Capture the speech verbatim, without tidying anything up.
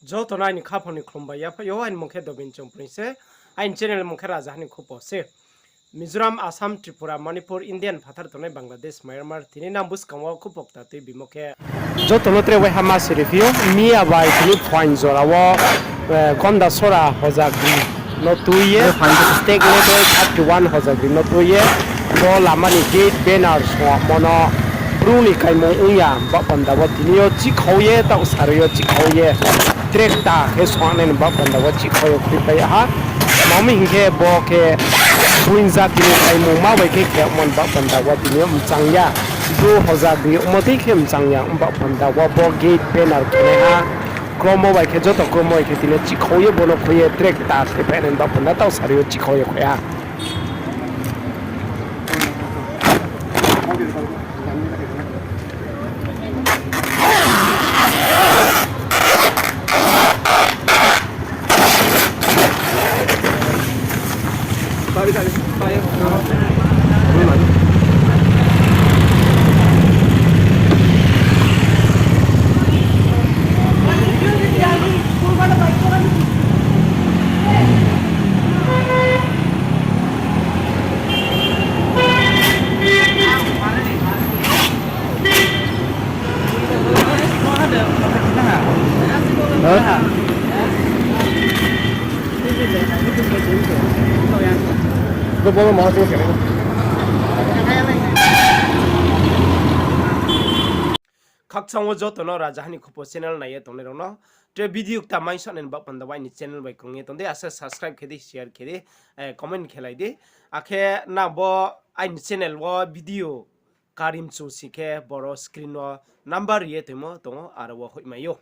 Joto no aini khaphang ni khlum bai yaphaih ou, aini mung khe Dobin Chongpring se, aini channel mung khe Raja Hani Khupo se. Mizoram, Assam, Tripura, Manipur, India ni phathar tongnai Bangladesh, Myanmar, tini nang buskang wo khupo kta tuibimo khe. Joto no tre waiha ma siri phi ou, miya bai tini phuaing jora wo, eh, Gondasora hojagri no tui ye, stake level thirty one hojagri no tui ye, bo lama ni gate banner songmo no Bru ni kaimung ong ya, baoh panda wo tini yo chikhau ye, taoh sarui yo chikhau ye, tractor khe songnai ni baoh panda wo chikhau ye khuipai ha. Tma hing khe bo khe buini jati ni kaimungma bai khe khemo ni baoh panda wo tini yo mchang ya. Bru hojagri ongmo dei khe mchang ya, ong baoh panda wo bo gate banner khenai ha. Kromo bai khe, joto kromo bai khe tini yo chikhau ye bo no khui ye tractor khe phainai ni baoh panda taoh sarui yo chikhau ye khui ha. Khakchang wo joto no Raja Hani Khupo channel nai ye tongnai rao no, tre video kta mai songnai ni baoh panda wo aini channel bai krung ye tong di, asa subscribe khe di, share khe di, eh, comment khe lai di. Akhe nang bo aini channel wo video karimchu si khe boro screen wo number ri ye toimo tong ou, aro wo hoihmai ou.